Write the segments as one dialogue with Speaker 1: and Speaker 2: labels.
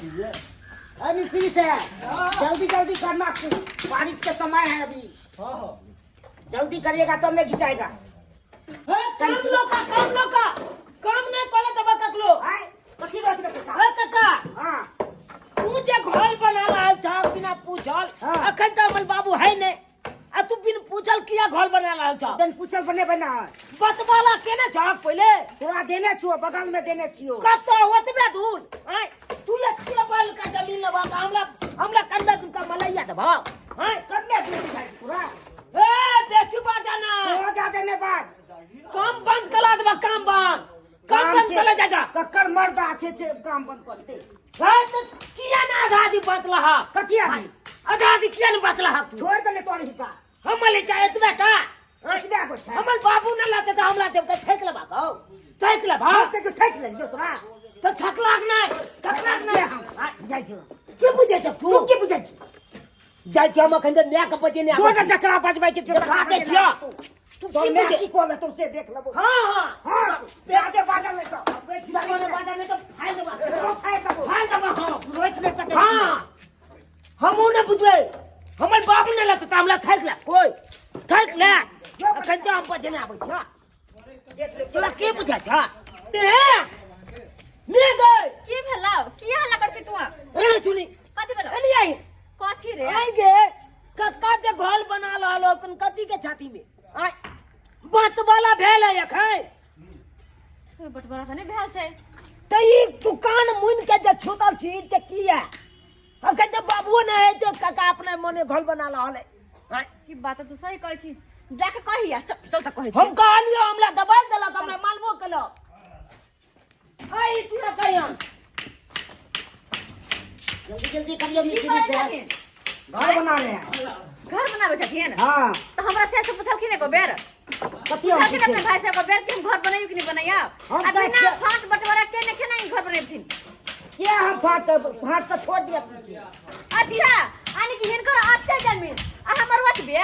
Speaker 1: छियै। अरे मिस्त्री से जल्दी जल्दी करना, बारिश के समय है अभी।
Speaker 2: हाँ हाँ
Speaker 1: जल्दी करिएगा तब नहीं घिंचाएगा।
Speaker 3: हे, काम लोका, काम लोका, काम नहीं करे तब ककलो।
Speaker 1: आय कथी रोक रखे का?
Speaker 3: हे काका,
Speaker 1: हाँ।
Speaker 3: तू जे घर बना रहल छह बिना पूछल,
Speaker 1: हाँ।
Speaker 3: अखन तऽ हमर बाबू है नहीं, आ तू बिन पूछल किया घर बना रहल छह?
Speaker 1: बिन पूछल बने बना है।
Speaker 3: बतवाला केने छह पहिले?
Speaker 1: तोरा देने छियो, बगल में देने छियो।
Speaker 3: कतौ ओतबे दूर? आय, तू एते बैल का जमीन लेबह तऽ हमरा हमरा कन्ने दूर का मलैया देबह? आय,
Speaker 1: कन्ने दूर बुझाइ छै तोरा?
Speaker 3: ए बेचुबा जाना।
Speaker 1: तोरा जा देने बाद
Speaker 3: काम बंद करा देबह, काम बंद, काम बंद करा जा जा।
Speaker 1: कक्कर मर्द आछे छै काम बंद कर दे।
Speaker 3: हे, तऽ किया ने आधा आधी बचलह?
Speaker 1: कथी आधी?
Speaker 3: आधा आधी किया ने बचलह तू?
Speaker 1: छोड़ देले तोर हिस्सा।
Speaker 3: हम ले चाहे एतबे टा।
Speaker 1: एतबे गो छै।
Speaker 3: हमर बाबू न लाते तऽ हमरा देब के ठेक लेबा कहो, ठेक लेबा।
Speaker 1: के जो ठेक लेलियो तोरा।
Speaker 3: तऽ थकलाक नहि, थकलाक नहि।
Speaker 1: हम बुझाइ छियो।
Speaker 3: की बुझै छ तू?
Speaker 1: तू की बुझै छी?
Speaker 3: जाइ छी हम अखन तऽ माय के बजेने आबै
Speaker 1: तोरा
Speaker 3: छी।
Speaker 1: जकरा बजबै के छौ
Speaker 3: देखा दै छियौ। तू
Speaker 1: तोर
Speaker 3: की
Speaker 1: माय
Speaker 3: बुझै?
Speaker 1: की कहले तू से देख लेबो।
Speaker 3: हाँ हाँ।
Speaker 1: हाँ, बाजे बाजल नहि तऽ।
Speaker 3: बेटी बाजल नहि तऽ फाड़ि देबा।
Speaker 1: तोरो फाड़ि देबो।
Speaker 3: फाड़ि देबा हम।
Speaker 1: रोकि नहि सकै छी।
Speaker 3: हाँ, हमहूँ नहि बुझबै। हमर बाबू नहि लेतै तऽ हमरा थाकि ले, कोइ थाकि ले। अखन तऽ हम बजेने आबै छी।
Speaker 1: देख ले।
Speaker 3: तोरा की बुझाइ छ? ने ने गै।
Speaker 4: की भेलौ? की हल्ला करै छी तू?
Speaker 3: ए सुनी।
Speaker 4: कथी भेलौ?
Speaker 3: Any I.
Speaker 4: कथी रे?
Speaker 3: आई गे, कक्का जे घर बना रहल हो तुम कथी के छाती में? आय बात वाला भेल है अखन।
Speaker 4: बटवारा तऽ नहि भेल छै।
Speaker 3: तऽ ई दुकान मुनि के जे छूतल छी जे किया? अखन तऽ बाबुओ नहि है जे काका अपना मने घर बना रहल है। आँय,
Speaker 4: ई बात तऽ तू सही कहै छी, जाके कहिया, चल चल तऽ कहै छी।
Speaker 3: हम कहलियो, हमरा दबाइ देलक, हमरा मालबो केलक। आई तू ना कहिया।
Speaker 1: जल्दी जल्दी करियो
Speaker 4: की
Speaker 1: मिस्त्री
Speaker 4: करै
Speaker 1: से।
Speaker 4: छथिन?
Speaker 1: घर बना रहे हैं।
Speaker 4: घर बनाबै छथिन?
Speaker 1: हाँ।
Speaker 4: तऽ हमरा से से पुछलखिन एको बेर?
Speaker 1: कथी हम
Speaker 4: पुछलखिन अपना
Speaker 1: पूछे?
Speaker 4: भाई से एको बेर कि हम घर बनैयौ कि नहि बनैयौ?
Speaker 1: हम
Speaker 4: आ
Speaker 1: तऽ
Speaker 4: बिना फाँट बटवारा के ने केना ई घर बनेथिन?
Speaker 1: क्या हम फाट के फाट के छोड़ दिया पीछे।
Speaker 4: अच्छा, यानी कि हिनकर अते जमीन आ हमर ओतबे?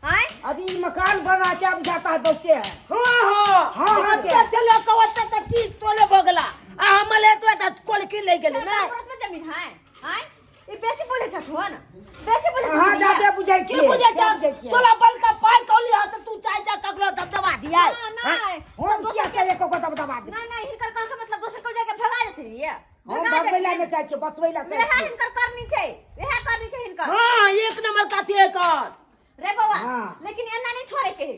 Speaker 4: आँय?
Speaker 1: अभी ई मकान बना के अब जाता है बहुते है।
Speaker 3: हाँ हाँ।
Speaker 1: हाँ, हाँ,
Speaker 3: ओते चलो तो ओते तक की तोले भऽ गेला, आ हम ले तो तऽ कोलकी ले गेली
Speaker 4: से
Speaker 3: नै।
Speaker 4: हमर ओतबे जमीन है? आँय? ई बेसी बुझै छथुन, बेसी बुझै
Speaker 1: अहाँ
Speaker 4: छथुन।
Speaker 1: जादे बुझै
Speaker 3: की
Speaker 1: छियै।
Speaker 3: बुझै
Speaker 1: क्या
Speaker 3: छ?
Speaker 1: बुझै छियै?
Speaker 3: तोला बलका पाइ कौली ह तऽ तू चाहे जा ककरो दबदबा दिया।
Speaker 4: हाँ, नहि।
Speaker 1: हम किया चाहिए ककरो दबदबा दे?
Speaker 4: नहि नहि, हिनकर कहके मतलब दोसर को जाके भगा देथिन ये।
Speaker 1: हम
Speaker 4: भगा
Speaker 1: भगबै ला
Speaker 4: देथिन।
Speaker 1: नहि चाहै छियै, बसबै ला चाहै
Speaker 4: वएह
Speaker 1: छियै।
Speaker 4: हिनकर करनी छै, वएह करनी छै हिनकर।
Speaker 3: हाँ, एक नंबर का थे एकर।
Speaker 4: रे बौआ,
Speaker 1: हाँ।
Speaker 4: लेकिन एना नहीं छोड़े के है।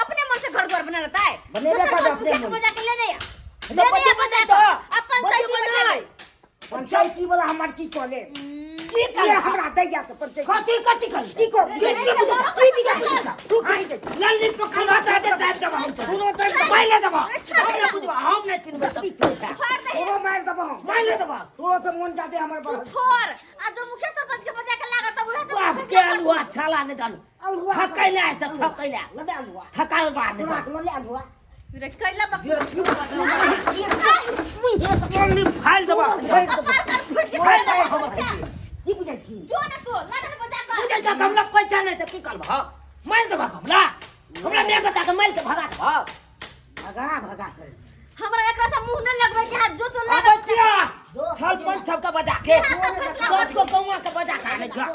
Speaker 4: अपने मन से घर द्वार बना लेता है।
Speaker 1: बनेबे
Speaker 4: दोसर
Speaker 1: करबै
Speaker 4: घर
Speaker 1: अपने
Speaker 4: मुखिया के
Speaker 1: मन से।
Speaker 4: बजा के ले नहीं आ।
Speaker 3: तो
Speaker 4: ले नहीं
Speaker 3: बच्चे
Speaker 4: आ बजा
Speaker 3: बनाई
Speaker 4: के।
Speaker 3: तो।
Speaker 4: अपन
Speaker 3: बच्चे
Speaker 4: चैती
Speaker 3: बनाई।
Speaker 4: बैठेबै।
Speaker 1: पंचायती वाला हमर की कहले?
Speaker 3: की
Speaker 1: ये
Speaker 3: कहले?
Speaker 1: हमरा दैया से पंचायती।
Speaker 3: कथी कथी कहले?
Speaker 1: की कहले?
Speaker 3: की की बुझै? की बुझै?
Speaker 1: तू की बुझै?
Speaker 3: लल्ली पकड़ बता दे साहब दबा हम।
Speaker 1: तोरो दर्द दबा।
Speaker 3: मारि दबा। हम नहि बुझबा, हम नहि चिन्हबै तब।
Speaker 4: छोड़ दे।
Speaker 1: तोरो मारि देबो हम।
Speaker 3: मारि दबा।
Speaker 1: तोरो से मन जादे हमर
Speaker 4: तू
Speaker 1: बढ़ल।
Speaker 4: छोड़। आ जो मुखिया सरपंच के बजा के लागत तब उहे से
Speaker 3: बाप
Speaker 4: फैसला
Speaker 3: के
Speaker 4: करतौ।
Speaker 3: अलुआ छाला नहि जानु।
Speaker 1: अलुआ।
Speaker 3: थकैला है तऽ थकैला।
Speaker 1: लबे अलुआ।
Speaker 3: थकाल बा नहि।
Speaker 1: तोरा के लले अलुआ।
Speaker 4: रे कैला बक
Speaker 3: लल्ली फाइल दबा।
Speaker 4: कपार कर फुट के
Speaker 3: फाइल
Speaker 4: कैला
Speaker 3: दबा हम।
Speaker 4: बक
Speaker 1: की बुझै छी?
Speaker 4: जो ने तो लागत बजा के।
Speaker 3: बुझै छ हमरा पैसा नहि तऽ की करबह? मारि देबह हमरा? हमरा माय बच्चा के मारि के भगा देबह?
Speaker 1: भगा भगा कर।
Speaker 4: हमरा एकरा से मुंह न लगबै के हाथ जो तो
Speaker 3: आबै
Speaker 4: लागत।
Speaker 3: छिया छल पंच सबके बजा के, 10 गो कौआ के बजा के आनै छिया,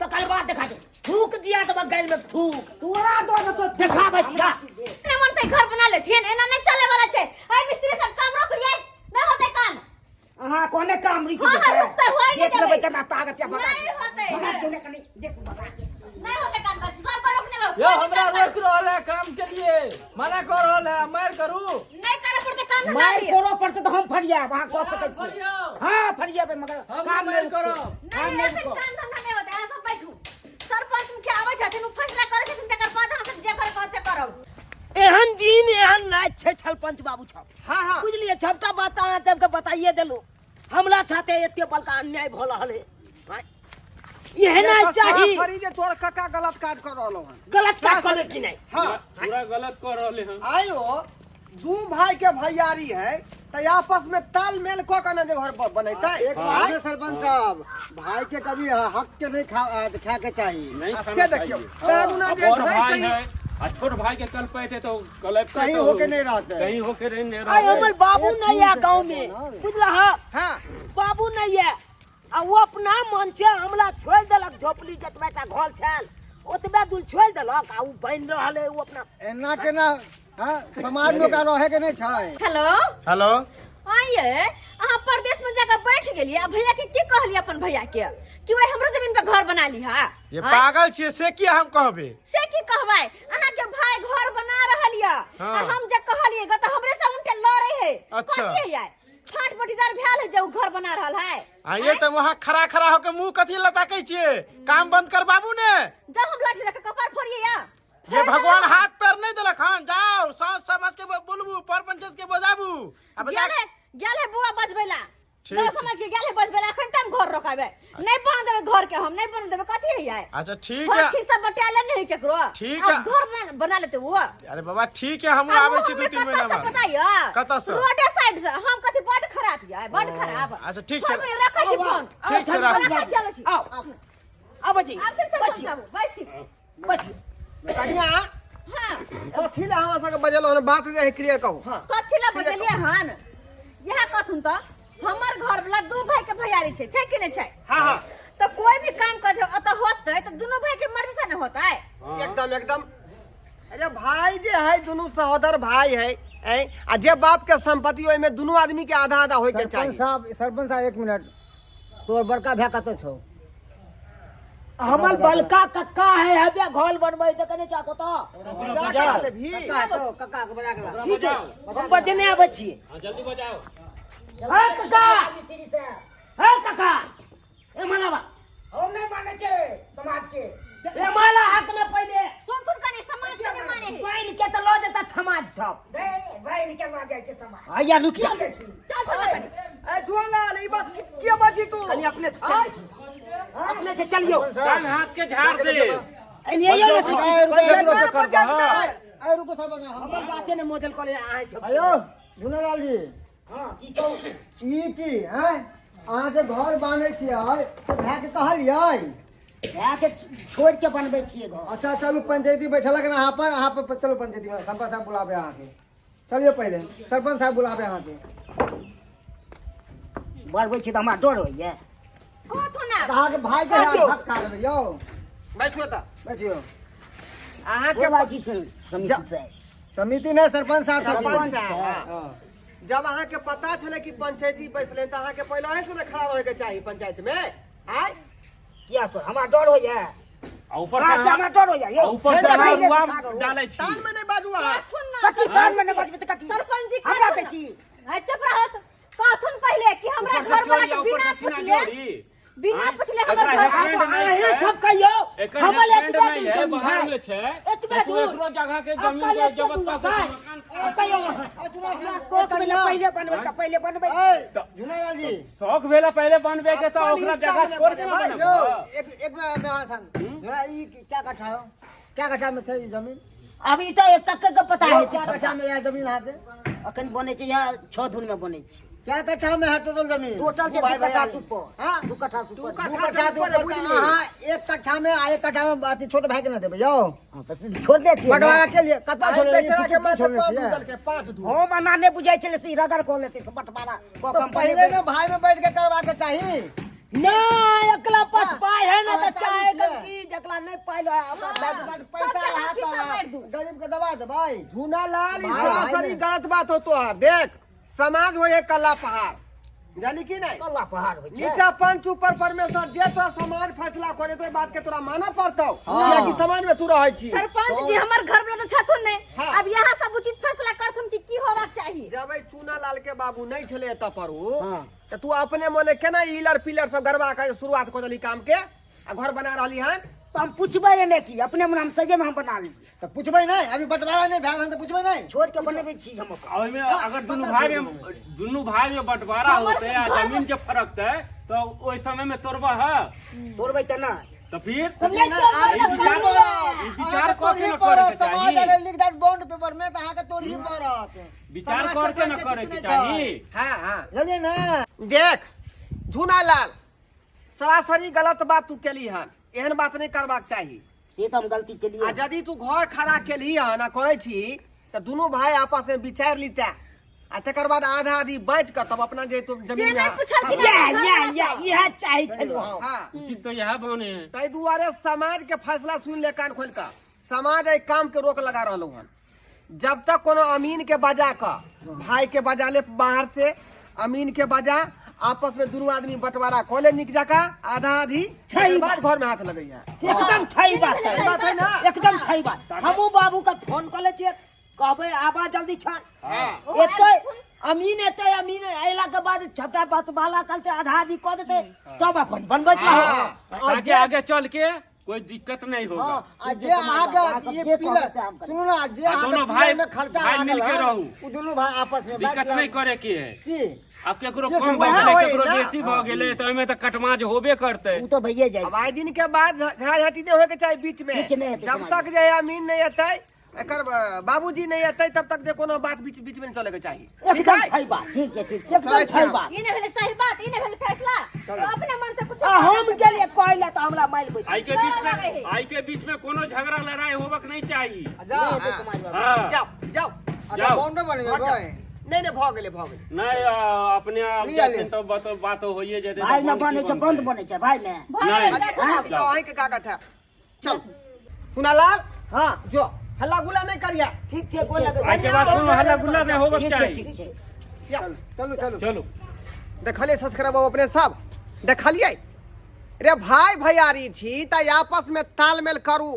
Speaker 3: तकर बाद देखा दे। थूक दिया देबह गाइल में थूक।
Speaker 1: तोरा दो देतो।
Speaker 3: देखाबै छिया।
Speaker 4: अपने मन से घर बना लेथिन, एना नहीं चले वाला छै। ए मिस्त्री सब काम रोक ये, नहीं होते काम।
Speaker 1: अहाँ कोने काम रुकि
Speaker 4: हाँ, हाँ,
Speaker 1: जेतै?
Speaker 4: रुकतै, होय नहि
Speaker 1: देख लेबै
Speaker 4: देबै।
Speaker 1: केना ताकत या भगा।
Speaker 4: नहि होतै।
Speaker 1: भगा क्यों नहि कनी देख भगा के।
Speaker 4: नहीं होते काम काज, सब पर रोकने रहो।
Speaker 2: यो हमरा रोक रहल है काम के लिए, मना कर रहल है, मार करू।
Speaker 4: नहीं करे पड़ते काम धंधा
Speaker 1: मारि
Speaker 4: भी।
Speaker 1: करऽ पड़तै तऽ हम फरियाब, अहाँ कऽ सकै छी?
Speaker 2: फरियाउ।
Speaker 1: हँ फरियाबै, मगर
Speaker 2: हम
Speaker 1: काम
Speaker 2: मारि
Speaker 1: नहि रुकतै।
Speaker 2: करब।
Speaker 1: काम
Speaker 4: नहीं
Speaker 1: नहि
Speaker 4: एखन
Speaker 1: रुकत।
Speaker 4: काम धंधा नहीं होते, अहाँ सब बैठू। सरपंच मुखिया आबै छथिन, ओ फैसला करै छथिन, तकर बाद अहाँ सब जे करे कहत से करब।
Speaker 3: एहन दिन एहन राति छै छलपंच बाबू छौ।
Speaker 5: हाँ हाँ।
Speaker 3: बुझलियै, सबटा बात अहाँ सबके बताइए देलहुँ। हमरा साथे एते बड़का अन्याय भऽ रहल है, एहना
Speaker 5: ये तो
Speaker 3: चाही।
Speaker 5: साफ फरी जे तोर कका गलत काज कर रहलो हन।
Speaker 3: गलत काज कर कि नहीं?
Speaker 5: हाँ।
Speaker 6: पूरा गलत कर रहले हन।
Speaker 5: आयो दू भाई के भैयारी है तो आपस में तालमेल क के ना जे घर बनैतै।
Speaker 7: एक बात है सरपंच साहब, भाई के कभी हक के नहीं खा के चाहिए।
Speaker 6: नहीं
Speaker 5: आ
Speaker 6: खाना
Speaker 5: से देखियो,
Speaker 6: चाहिए।
Speaker 5: चारू ना
Speaker 6: अब
Speaker 5: जे
Speaker 6: और
Speaker 5: भाई
Speaker 6: भाई
Speaker 5: सही
Speaker 6: है आ छोट भाई के कल पे थे तो कल पे
Speaker 7: कहीं
Speaker 6: तो
Speaker 7: होके नहीं रहते।
Speaker 6: कहीं होके नहीं
Speaker 3: आय
Speaker 6: रहते।
Speaker 3: हमर बाबू
Speaker 7: एक
Speaker 3: नहीं आ
Speaker 7: खून से
Speaker 3: गांव में,
Speaker 7: बनल।
Speaker 3: बुझला? हाँ
Speaker 5: हाँ।
Speaker 3: बाबू नहीं। नहीं है आ वो अपना मन से हमरा छोड़ देलक झोपड़ी जतबे टा घर छल ओतबे दूर छोड़ देलक आ उ बनि रहल है उ अपना
Speaker 7: एना केना हाँ समाज में ओकरा रहे के नहीं छै।
Speaker 4: हेलो।
Speaker 8: हेलो।
Speaker 4: आइए अहाँ परदेश में जाकर बैठ गेलिए आ भैया के की कहलिए अपन भैया के कि वही हमरो जमीन पे घर बना ली हा?
Speaker 8: ये
Speaker 4: आँय?
Speaker 8: पागल छियै से किया हम कहबे?
Speaker 4: से की कहबै, अहाँ के भाई घर बना रहल या
Speaker 8: हाँ।
Speaker 4: आ हम जे कहलिए ग त हमरे से उनटे लड़े है।
Speaker 8: अच्छा।
Speaker 4: कथी है फाट पटीदार भेल है जे उ घर बना रहल है।
Speaker 8: आ ये त वहाँ खड़ा खड़ा होके मुंह कथी लताकै छियै? काम बंद करबाबू ने।
Speaker 4: जब हम लाठी लके कपार फोड़िए या
Speaker 8: ये भगवान हाथ पैर नहीं देलक हन, जाओ साँझ समाज के बोलबू, पर पंचायत के बजाबू आ बजा
Speaker 4: गेल है, गेल है बुआ बजबैला।
Speaker 8: ठीक
Speaker 4: गाँव
Speaker 8: छै।
Speaker 4: समाज के गेल है बजबैला, अखन तक हम घर रोकाबे नहीं बन देबे, घर के हम नहीं बन देबे। कथी है यार?
Speaker 8: अच्छा ठीक
Speaker 4: घर
Speaker 8: है।
Speaker 4: छी सब बटाले नहीं केकरो।
Speaker 8: ठीक
Speaker 4: अब
Speaker 8: है।
Speaker 4: घर बना लेते वो।
Speaker 8: अरे बाबा ठीक है, हम
Speaker 4: अब
Speaker 8: आबै
Speaker 4: वो
Speaker 8: छी
Speaker 4: हमरे
Speaker 8: 2-3
Speaker 4: कतऽ
Speaker 8: महीना
Speaker 4: से
Speaker 8: बाद।
Speaker 4: पता य?
Speaker 8: कतऽ से?
Speaker 4: रोडे साइड से। हम कथी बड खराब य, बड खराब।
Speaker 8: अच्छा, ठीक छै।
Speaker 4: छोड़ बने, रखै छी फोन।
Speaker 8: ठीक छै, राखू।
Speaker 4: रखै छी, आबै छी।
Speaker 3: आओ आबै छी।
Speaker 4: आब सरपंच साहब, बैसथिन।
Speaker 3: बैठियो।
Speaker 5: कनिया
Speaker 4: हाँ।
Speaker 5: कथी ला हमरा सबके बजेलो हन? बात जे है क्लियर कहू।
Speaker 4: कथी ला बजेलियै हन? इएह कहथुन तऽ हमर घर वाला दू भाई के भैयारी छै, छै कि नहि छै?
Speaker 5: हाँ, हाँ।
Speaker 4: तऽ कोई भी काम कर ओतऽ होतै तऽ दुनू भाई के मर्जी से ने होतै।
Speaker 5: एकदम एकदम। अरे भाई जे है दुनू सहोदर भाई है, ऐं, आ जे बाप के संपत्ति ओहिमे दुनू आदमी के आधा आधा होय के
Speaker 7: सरपंच
Speaker 5: चाही।
Speaker 7: साहब, सरपंच साहब एक मिनट, तोर बड़का भाय कतऽ छौ?
Speaker 3: हमर बड़का कक्का है, हबे घर बनबै तऽ कने चाको तऽ।
Speaker 5: बजा के ला लेबही।
Speaker 7: कक्का है तो, कक्का के बजा के ला।
Speaker 3: ठीक है, हम बजने आबै छियै।
Speaker 6: हाँ, जल्दी बजाओ।
Speaker 3: हाँ कक्का,
Speaker 1: मिस्त्री साहब।
Speaker 3: हाँ कक्का, ए मनावा।
Speaker 1: हम नहीं माने छे समाज के।
Speaker 3: ए माला हक न पहिले।
Speaker 4: सुन सुन कनी समाज के नहीं माने है।
Speaker 3: पानि के तऽ लऽ जेता समाज सब।
Speaker 1: नहीं, भाई के लऽ जाइ छै समाज।
Speaker 3: हैया रुक जा।
Speaker 1: चल छी।
Speaker 4: चल सुन कनी।
Speaker 5: ए झुआलाल, ई बात के बाजी तू?
Speaker 3: कनी अपने से चल। अपने से चलियो।
Speaker 6: कान हाथ के झाड़ दे।
Speaker 3: एनिये ने
Speaker 7: रुको, रुको,
Speaker 6: रुको,
Speaker 7: रुको, अरे रुको सरपंच साहब,
Speaker 3: हमर बाते ने मॉडल कॉलेज अहाँ छौ।
Speaker 7: अयो झुनालाल जी।
Speaker 1: हाँ, की कहू?
Speaker 7: ई की हैं? अहाँ जे घर बान्है छियै तऽ भाय के कहलियै?
Speaker 1: भाय के छोड़ के बनबै छियै घर।
Speaker 7: अच्छा चलू पंचायती बैठलक ने अहाँ पर, अहाँ पर चलू पंचायती में, सरपंच साहब बुलाबे अहाँके। चलियो पहिले सरपंच साहब बुलाबे अहाँके।
Speaker 1: बनबै छी तऽ हमरा डर होइए।
Speaker 4: कहथुन आब।
Speaker 7: अहाँके भाय के
Speaker 3: कहथिन।
Speaker 7: हक खा लेबै यौ।
Speaker 5: बैठियो तऽ।
Speaker 7: बैठियो।
Speaker 5: अहाँके
Speaker 1: बोला छी समिति से।
Speaker 7: समिति नहि, सरपंच साहब छथिन।
Speaker 5: सरपंच साहब, हाँ।
Speaker 7: हाँ।
Speaker 5: जब अहाँके पता छलै कि पंचायती बैसलै तऽ अहाँके पहिले अहीं से ने खड़ा रहै के चाही पंचायत में। आय
Speaker 1: किया सर हमरा डर होइए।
Speaker 6: आ ऊपर
Speaker 1: कहाँ से
Speaker 6: से
Speaker 1: हमरा डर होइए यौ?
Speaker 6: ऊपर से
Speaker 1: भाई
Speaker 6: अहाँ
Speaker 1: जे
Speaker 6: रुआ
Speaker 1: सिखा रहल।
Speaker 6: डालै छी।
Speaker 5: कान में नहि बाजू अहाँ।
Speaker 4: कहथुन ना।
Speaker 1: कथी कान में नहि बजबै तऽ कथी?
Speaker 4: सरपंच जी
Speaker 1: हमरा
Speaker 4: कहथुन
Speaker 1: कहै छी।
Speaker 4: ना। चुप रहत। कहथुन पहिले कि हमरा
Speaker 6: ऊपर से
Speaker 4: घर वाला
Speaker 6: चोरी,
Speaker 4: के
Speaker 6: ऊपर
Speaker 4: बिना
Speaker 6: से सीना
Speaker 4: पुछले,
Speaker 6: जोड़ी।
Speaker 4: बिना
Speaker 6: हाँ?
Speaker 4: पुछले हमर
Speaker 6: एकरा
Speaker 4: घर
Speaker 6: हस्बैंड नहीं
Speaker 3: अहीं
Speaker 6: छै।
Speaker 3: सब कहियो।
Speaker 6: एकर
Speaker 3: हमर
Speaker 6: हस्बैंड
Speaker 3: एतबे
Speaker 6: नहीं
Speaker 3: दूर
Speaker 6: है,
Speaker 3: जमीन
Speaker 6: बाहर
Speaker 3: है।
Speaker 6: में छै।
Speaker 3: एतबे
Speaker 6: तऽ तू
Speaker 3: दूर।
Speaker 6: एकरो जगह के
Speaker 3: अब
Speaker 6: जमीन
Speaker 3: कल
Speaker 6: के
Speaker 3: एते
Speaker 6: जबत
Speaker 3: दूर
Speaker 6: कऽ के
Speaker 3: भाई।
Speaker 6: मकान
Speaker 1: ए, कहियो अहाँ। हमरा शौक भेलै पहिले बनबै तऽ पहिले बनबै।
Speaker 7: झुनालाल जी।
Speaker 6: शौक भेला पहिले बनबे के तऽ
Speaker 5: अपन
Speaker 6: ओकरा
Speaker 5: हिस्सा
Speaker 6: जगह
Speaker 5: में
Speaker 6: छोड़ के
Speaker 5: बनेबै।
Speaker 6: ना
Speaker 7: यौ,
Speaker 6: बनबै।
Speaker 7: एक एक मिनट में अहाँ संग। झुना, ई क्या कट्ठा हो? क्या कट्ठा में छै ई जमीन?
Speaker 1: अभी तऽ एक कक्का के पता है
Speaker 7: क्या कट्ठा में यह जमीन अहाँके?
Speaker 1: अखन बनै छै यहाँ 6 धुन में बनै छै।
Speaker 7: क्या कट्ठा में है टोटल जमीन?
Speaker 1: टोटल छै
Speaker 7: दू भाई
Speaker 1: 2 कट्ठा
Speaker 7: भैयारी।
Speaker 1: सुपर।
Speaker 7: हाँ?
Speaker 1: 2 कट्ठा सुपर।
Speaker 5: दू
Speaker 7: दू
Speaker 5: कट्ठा
Speaker 7: कट्ठा
Speaker 5: से
Speaker 7: से
Speaker 5: ऊपर
Speaker 7: ऊपर
Speaker 5: बुझि
Speaker 7: तऽ
Speaker 5: लियौ।
Speaker 7: अहाँ 1 कट्ठा में आ 1 कट्ठा में अथी छोट भाई के ना देबै यौ।
Speaker 1: हाँ, तऽ छोड़ दे छियै।
Speaker 7: बंटवारा के लिए कतऽ
Speaker 5: आइ
Speaker 7: छोड़ने
Speaker 5: बेचारा के
Speaker 7: छियै?
Speaker 5: मात्र
Speaker 7: छोड़ने
Speaker 5: 5
Speaker 7: छियै?
Speaker 5: धूर देलकै, 5 धूर।
Speaker 1: हम एना नहि बुझै छलै से ई रगड़ कऽ लेतै से बंटवारा कऽ
Speaker 7: तऽ
Speaker 1: कऽ हम
Speaker 7: पहिले
Speaker 1: बनेबै।
Speaker 7: ने भाई में बैठ के करवा के चाही।
Speaker 3: नहीं, एकला पास पाई है ना
Speaker 7: हाँ,
Speaker 3: तऽ चाहे
Speaker 7: चालू छियै।
Speaker 3: की जकला नहीं पाई है हमरा
Speaker 7: बड पैसा
Speaker 4: सबके
Speaker 7: है
Speaker 4: हाथ हिस्सा
Speaker 7: तऽ
Speaker 4: बाँटि दू।
Speaker 7: गरीब के दबा देबै।
Speaker 5: झुनालाल, ई
Speaker 7: भाई, भाई
Speaker 5: सरासरी
Speaker 7: ने।
Speaker 5: गलत बात हो तोहर। देख समाज हो है कल्ला पहाड़, जानी कि नहीं?
Speaker 1: कल्ला पहाड़ होइ छै।
Speaker 5: नीचा पंच ऊपर परमेश्वर, जे तोरा समाज फैसला करे तो बात के तोरा मानऽ पड़तौ, कियाकि समाज में तू रहै छी।
Speaker 4: सरपंच जी हमर घर वाला तऽ छथुन नहीं।
Speaker 5: हाँ।
Speaker 4: अब यहाँ सब उचित फैसला करथुन कि की होबाक चाही।
Speaker 5: जब ई चूनालाल के बाबू नहीं छलै एतऽ पर उ,
Speaker 1: हाँ।
Speaker 5: तऽ तू अपने मने केना इलर पिलर सब गड़बा के शुरुआत कऽ देली काम के आ घर बना रहली हन?
Speaker 1: तऽ हम पुछबै ने की अपने मन हम सजे में हम बना लेलियै।
Speaker 7: तऽ पुछबै नहि, अभी बंटवारा नहि भेल हन तऽ पुछबै नहि।
Speaker 1: छोड़ के बनबै छी हम ओकरा।
Speaker 6: आ ओहिमे अगर दुनू भाई में बंटवारा
Speaker 4: हमर
Speaker 6: होते आ
Speaker 4: घर में-
Speaker 6: जमीन के फरक है तो ओहि समय में तोड़बा है।
Speaker 1: तोड़बै तऽ नहि।
Speaker 6: तऽ फिर
Speaker 3: तऽ नहि तोड़बै तऽ
Speaker 6: ई विचार
Speaker 3: तोड़बै।
Speaker 6: ई विचार
Speaker 7: अहाँके
Speaker 6: कऽ के
Speaker 7: तोड़ही
Speaker 6: न करे
Speaker 7: पड़त,
Speaker 6: के
Speaker 7: समाज
Speaker 6: चाही।
Speaker 7: अगर लिख देत बॉन्ड पेपर में तऽ अहाँके तोड़ही पड़त।
Speaker 6: विचार
Speaker 7: समाज
Speaker 6: करके न
Speaker 7: सरपंच के
Speaker 6: करे
Speaker 7: किछु
Speaker 6: के
Speaker 7: नहि
Speaker 6: चाही।
Speaker 7: छै।
Speaker 5: हाँ, हाँ।
Speaker 7: बुझलियै ने?
Speaker 5: देख झुनालाल, सरासरी गलत बात तू केली हन, एहन बात नहीं करबाक चाही।
Speaker 1: से तऽ हम गलती केलियै।
Speaker 5: आ यदि तू घर खड़ा केलही हन आ करै छी तऽ दुनू भाई आपस में विचारि लिते आ तकर बाद आधा आधी बाँटि कऽ तब अपना जे तू
Speaker 4: से
Speaker 5: जमीन
Speaker 4: नहीं
Speaker 5: में
Speaker 4: पुछलखिन
Speaker 3: या
Speaker 4: हमर घर
Speaker 3: या
Speaker 4: वाला
Speaker 3: या इहे चाही छलु हम।
Speaker 5: हाँ
Speaker 6: उचित तो यह बने है।
Speaker 5: ताहि दुआरे समाज के फैसला सुन ले कान खोल का समाज एहि काम के रोक लगा रहलहुँ हन जब तक कोनो अमीन के बजा क भाई के बजा ले बाहर से अमीन के बजा आपस में दुनू आदमी बंटवारा कऽ ले निक जका आधा आधी
Speaker 3: सही
Speaker 5: तकर बाद घर में हाथ लगैया
Speaker 3: एकदम सही बात है।
Speaker 5: सही बात है ना?
Speaker 3: एकदम सही बात। हमहूँ बाबू के फोन कऽ लै छियै, कहबै आबा जल्दी छन।
Speaker 4: ओहो
Speaker 3: एतै
Speaker 4: आबि जेथुन।
Speaker 3: अमीन एतै, अमीन अयला के बाद छटा बात बाला करते आधा आधी कऽ देतै तब अपन बनबैत रहो।
Speaker 6: ताकि आगे चल के कोई दिक्कत नहीं होगा।
Speaker 7: हाँ, आ जे अहाँके ये पिलर सुनू ना, जे
Speaker 6: आ
Speaker 7: अहाँके
Speaker 6: दोनों भाई-
Speaker 7: पिलर में खर्चा
Speaker 6: भाई
Speaker 7: लागल
Speaker 6: मिलके
Speaker 7: है,
Speaker 6: रहू।
Speaker 7: उ दुनू भाई आपस में
Speaker 6: दिक्कत
Speaker 7: बाँटि
Speaker 6: नहीं
Speaker 7: लेब।
Speaker 6: करे के है।
Speaker 7: की
Speaker 6: अब केकरो
Speaker 7: जे
Speaker 6: कम
Speaker 7: सब
Speaker 6: भऽ
Speaker 5: वएह
Speaker 6: गेलै
Speaker 5: होय
Speaker 6: केकरो
Speaker 5: ना।
Speaker 6: बेसी भऽ गेलै तऽ ओहिमे तऽ कटमाज होबे करतै।
Speaker 1: उ तो भैये जाए।
Speaker 5: अब आइ दिन के बाद झगड़ा झाटी नहीं होए के चाही बीच में।
Speaker 1: बीच नहीं हेतै
Speaker 5: जब
Speaker 1: समाज
Speaker 5: तक जे अमीन नहीं एतै एकर बाबूजी नहीं एतै तब तक जे कोनो बात बीच बीच में नहीं चले के चाही।
Speaker 3: एकदम सही बात।
Speaker 1: ठीक है, ठीक है।
Speaker 3: एकदम सही बात।
Speaker 4: ई नहि भेलै सही बात, ई नहि भेलै फैसला। तो अपने मन से कुछ
Speaker 3: आ हम गेलियै कहै लए तऽ हमरा मारि बैठ।
Speaker 6: आई के बीच में, आई के बीच में कोनो झगड़ा लड़ाई होबक नहीं चाहिए।
Speaker 7: जाओ।
Speaker 6: हाँ।
Speaker 5: जाओ जाओ।
Speaker 6: जाओ।
Speaker 7: बाउंडो बनेबै
Speaker 5: घर जाओ।
Speaker 7: भाई।
Speaker 5: नहीं नहीं भऽ गेलै भऽ गेलै।
Speaker 6: नहीं अपने आप
Speaker 7: नहीं
Speaker 6: जाथिन
Speaker 7: आले।
Speaker 6: तो बात होइए जेतै।
Speaker 1: भाई
Speaker 6: तऽ
Speaker 1: न
Speaker 6: बन्द
Speaker 1: बनै
Speaker 6: की
Speaker 1: छै, बंद
Speaker 6: बनतै?
Speaker 1: बनै छै भाई ने।
Speaker 4: भऽ गेलै,
Speaker 6: नहीं।
Speaker 4: जाथुन आब।
Speaker 5: ई तऽ अहींके कागज है। चल सुनालाल।
Speaker 3: हाँ।
Speaker 5: जो हल्ला गुल्ला नहीं करिया।
Speaker 3: ठीक छै, गोर लगै।
Speaker 6: आई के बाद कोनो हल्ला गुल्ला नहीं होबक
Speaker 1: ठीक छै,
Speaker 6: चाही।
Speaker 1: ठीक छै।
Speaker 7: चलू चलू
Speaker 6: चलू।
Speaker 5: देखलियै सब्सक्राइब अपने सब देखलियै रे भाई भैयारी छी तऽ आपस में तालमेल करू,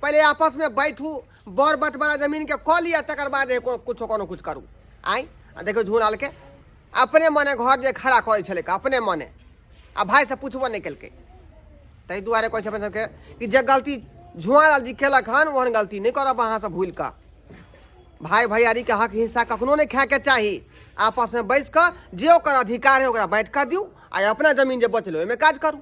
Speaker 5: पहिले आपस में बैठू, बड़ बटवारा जमीन के कऽ लिअ तकर बाद कुछो कोनो कुछ करू। आइ आ देखियौ झूलाल के अपने मने घर जे खड़ा करै छलै अपने मने आ भाई से पुछबो नहि केलकै। ताहि दुआरे कहै छै अपन सबके कि जे गलती झुआलाल जी केलक हन ओहन गलती नहि करब अहाँ सब भूलि कऽ। भाई भैयारी के हक हिस्सा कखनो नहि खायके चाही। आपस में बैस कऽ जे ओकर अधिकार है ओकरा बाँटि कऽ दियौ आ अपना जमीन जे बचलै ओहिमे काज करू।